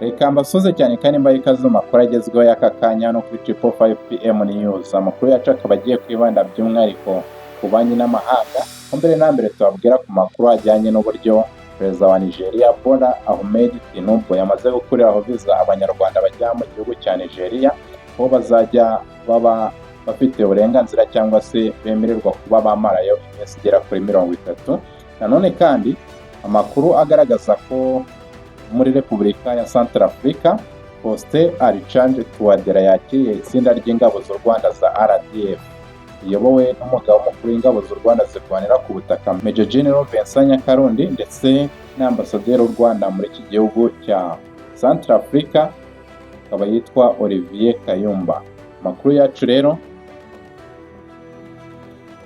Reka mbasuhuze cyane kandi mbahe ikaze mu makuru agezweho y'aka kanya hano kuri 555 PM News. Amakuru yacu akaba agiye kwibanda by'umwihariko ku banki n'amahanga, aho mbere na mbere tubabwira ku makuru ajyanye n'uburyo Perezida wa Nigeria Bola Ahmed Tinubu yamaze gukuriraho viza Abanyarwanda bajya mu gihugu cya Nigeria, aho bazajya baba bafite uburenganzira cyangwa se bemererwa kuba bamarayo iminsi igera kuri 30. Nanone kandi amakuru agaragaza ko muri Repubulika ya Centrafrica Faustin Archange Touadera yakiriye itsinda ry'ingabo z'u Rwanda za RDF riyobowe n'umugaba mukuru w'ingabo z'u Rwanda zirwanira ku butaka, Major General Vincent Nyakarundi, ndetse n'ambasaderi w'u Rwanda muri iki gihugu cya Centrafrica, akaba yitwa Olivier Kayumba. Amakuru yacu rero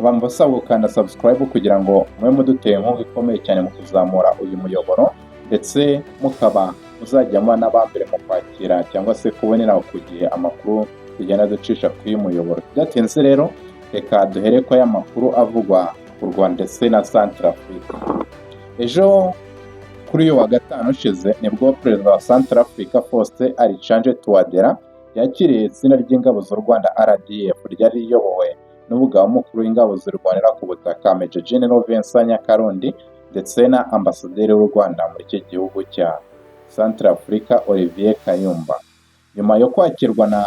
abantu basaba gukanda subscribe kugira ngo mube muduteye inkunga ikomeye cyane mu kuzamura uyu muyoboro, ndetse mukaba muzajya muba n'abambere mu kwakira cyangwa se kubonera ku gihe amakuru tugenda ducisha kuri uyu muyoboro. Bidatinze rero, reka duhere ko aya makuru avugwa ku Rwanda ndetse na Centrafrica. Ejo kuri uyu wa gatanu ushize nibwo Perezida wa Centrafrica Faustin Archange Touadera yakiriye itsinda ry'ingabo z'u Rwanda RDF ryari riyobowe n'umugaba mukuru w'ingabo zirwanira ku butaka, Major General Vincent Nyakarundi, ndetse na ambasaderi w'u Rwanda muri iki gihugu cya Centrafrica, Olivier Kayumba. Nyuma yo kwakirwa na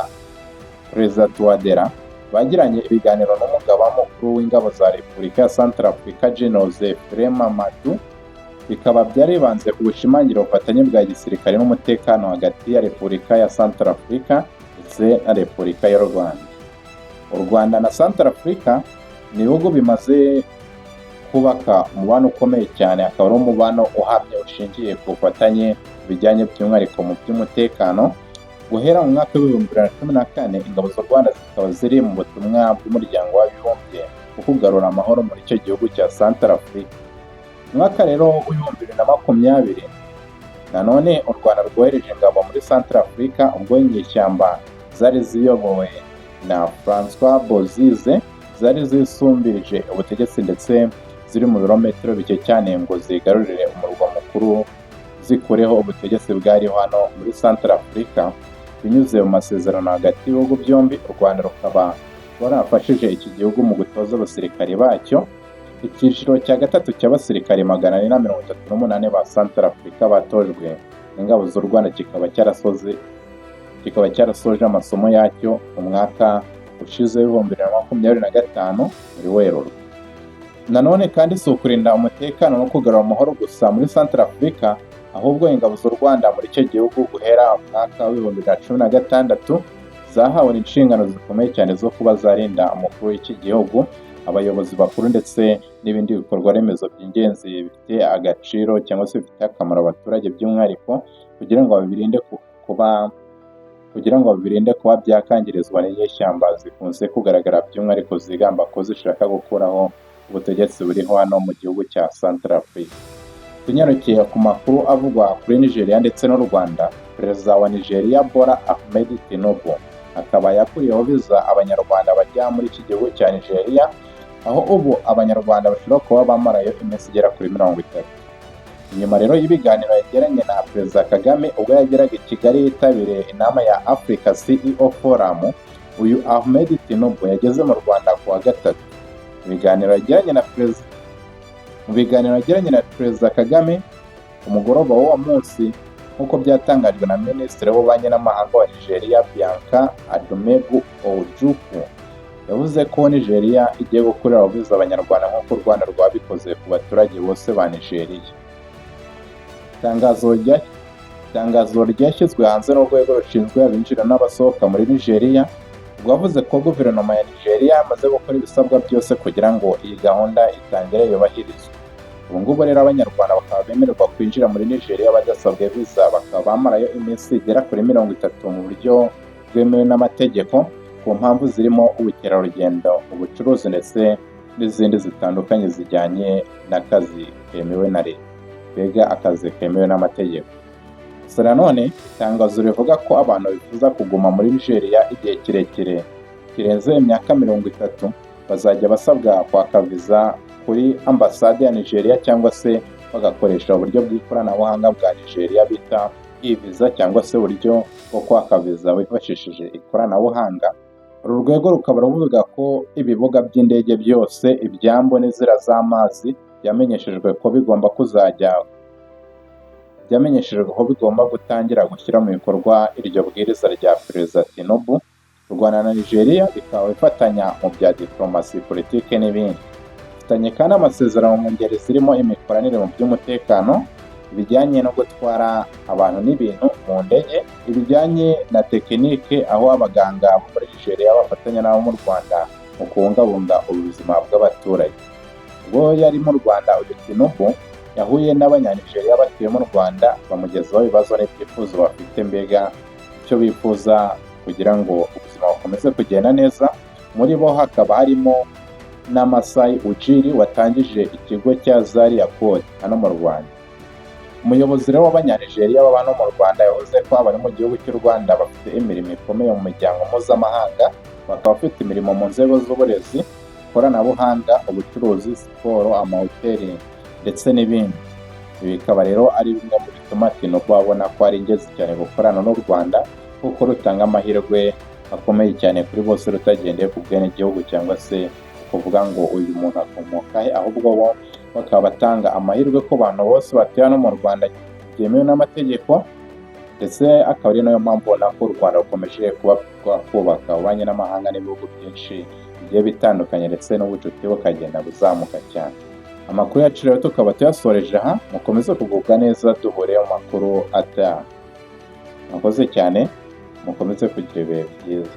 Perezida Touadera, bagiranye ibiganiro n'umugaba mukuru w'ingabo za Repubulika ya Centrafrica, General Zephyrin Mamadou, bikaba byaribanze ku gushimangira ubufatanye bwa gisirikare n'umutekano hagati ya Repubulika ya Centrafrica ndetse na Repubulika y'u Rwanda. U Rwanda na Centrafrica ni ibihugu bimaze kubaka umubano ukomeye cyane, akaba ari umubano uhamye ushingiye ku bufatanye bijyanye by'umwihariko mu by'umutekano. Guhera mu mwaka w'2014, ingabo z'u Rwanda zikaba ziri mu butumwa bw'Umuryango w'Abibumbye bwo kugarura amahoro muri icyo gihugu cya Centrafrica. Mu mwaka rero w'2020 nanone u Rwanda rwohereje ingabo muri Centrafrica ubwo inyeshyamba zari ziyobowe na François Bozize zari zisumbirije ubutegetsi, ndetse ziri mu birometero bike cyane ngo zigarurire umurwa mukuru, zikureho ubutegetsi bwariho hano muri Centrafrica. Binyuze mu masezerano hagati y'ibihugu byombi, u Rwanda rukaba rwarafashije iki gihugu mu gutoza abasirikari bacyo. Icyiciro cya gatatu cy'abasirikari 438 ba Centrafrica batojwe n'ingabo z'u Rwanda kikaba cyarasoje amasomo yacyo mu mwaka ushize w'2025 muri Werurwe. Nanone kandi si ukurinda umutekano no kugarura amahoro gusa muri Centrafrica, ahubwo ingabo z'u Rwanda muri icyo gihugu guhera mu mwaka w'2016 zahawe inshingano zikomeye cyane zo kuba zarinda umukuru w'iki gihugu, abayobozi bakuru ndetse n'ibindi bikorwa remezo by'ingenzi bifite agaciro cyangwa se bifite akamaro abaturage by'umwihariko, kugira ngo babirinde kuba byakangirizwa n'inyeshyamba zikunze kugaragara, by'umwihariko zigamba ko zishaka gukuraho ubutegetsi buriho hano mu gihugu cya Centrafrica. Tunyarukiye ku makuru avugwa kuri Nigeria ndetse n'u Rwanda, Perezida wa Nigeria Bola Ahmed Tinubu akaba yakuriyeho viza Abanyarwanda bajya muri iki gihugu cya Nigeria, aho ubu Abanyarwanda bashobora kuba bamarayo iminsi igera kuri 30. Nyuma rero y'ibiganiro yagiranye na Perezida Kagame ubwo yageraga i Kigali yitabiriye inama ya Africa CEO Forum, uyu Ahmed Tinubu yageze mu Rwanda ku wa gatatu. Mu biganiro yagiranye na Perezida Kagame ku mugoroba w'uwo munsi, nk'uko byatangajwe na Minisitiri w'Ububanyi n'Amahanga wa Nigeria, Bianca Odumegwu Ojukwu, yavuze ko Nigeria igiye gukurira viza Abanyarwanda nk'uko u Rwanda rwabikoze ku baturage bose ba Nigeria. Itangazo ryashyizwe hanze n'urwego rushinzwe abinjira n'abasohoka muri Nigeria rwavuze ko guverinoma ya Nigeria yamaze gukora ibisabwa byose kugira ngo iyi gahunda itangire yubahirizwe. Ubu ngubu rero Abanyarwanda bakaba bemererwa kwinjira muri Nigeria badasabwe viza, bakaba bamarayo iminsi igera kuri 30 mu buryo bwemewe n'amategeko, ku mpamvu zirimo ubukerarugendo, ubucuruzi ndetse n'izindi zitandukanye zijyanye n'akazi kemewe na leta, mbega akazi kemewe n'amategeko. Gusa nanone itangazo rivuga ko abantu bifuza kuguma muri Nigeria igihe kirekire kirenze imyaka 30 bazajya basabwa kwaka viza kuri ambasade ya Nigeria cyangwa se bagakoresha uburyo bw'ikoranabuhanga bwa Nigeria bita e-visa cyangwa se uburyo bwo kwaka viza wifashishije ikoranabuhanga. Uru rwego rukaba ruvuga ko ibibuga by'indege byose, ibyambu n'inzira z'amazi byamenyeshejwe ko bigomba gutangira gushyira mu bikorwa iryo bwiriza rya Perezida Tinubu. U Rwanda na Nigeria bikaba bifatanya mu bya diplomasi, politiki n'ibindi. Bifitanye kandi amasezerano mu ngeri zirimo imikoranire mu by'umutekano, ibijyanye no gutwara abantu n'ibintu mu ndege, ibijyanye na tekinike, aho abaganga bo muri Nigeria bafatanya n'abo mu Rwanda mu kubungabunga ubuzima bw'abaturage. Ubwo yari mu Rwanda, uyu Tinubu yahuye n'Abanyanigeriya batuye mu Rwanda, bamugezaho ibibazo n'ibyifuzo bafite, mbega icyo bifuza kugira ngo ubuzima bukomeze kugenda neza. Muri bo hakaba harimo na Masai Ujiri watangije ikigo cya Zaria Code hano mu Rwanda. Umuyobozi rero w'Abanyanigeriya baba hano mu Rwanda yavuze ko abari mu gihugu cy'u Rwanda bafite imirimo ikomeye mu miryango mpuzamahanga, bakaba bafite imirimo mu nzego z'uburezi, ikoranabuhanga, ubucuruzi, siporo, amahoteli ndetse n'ibindi. Ibi bikaba rero ari bimwe mu bituma Tinubu abona ko ari ingenzi cyane gukorana n'u Rwanda, kuko rutanga amahirwe akomeye cyane kuri bose rutagendeye ku bwenegihugu cyangwa se kuvuga ngo uyu muntu akomoka he, ahubwo bo bakaba batanga amahirwe ku bantu bose batuye hano mu Rwanda byemewe n'amategeko. Ndetse akaba ari nayo mpamvu ubona ko u Rwanda rukomeje kuba rwakubaka ububanyi n'amahanga n'ibihugu byinshi bigiye bitandukanye, ndetse n'ubucuti bukagenda buzamuka cyane. Amakuru yacu rero tukaba tuyasoreje aha. Mukomeze kugubwa neza, duhure mu makuru ataha. Mwakoze cyane, mukomeze kugira ibihe byiza.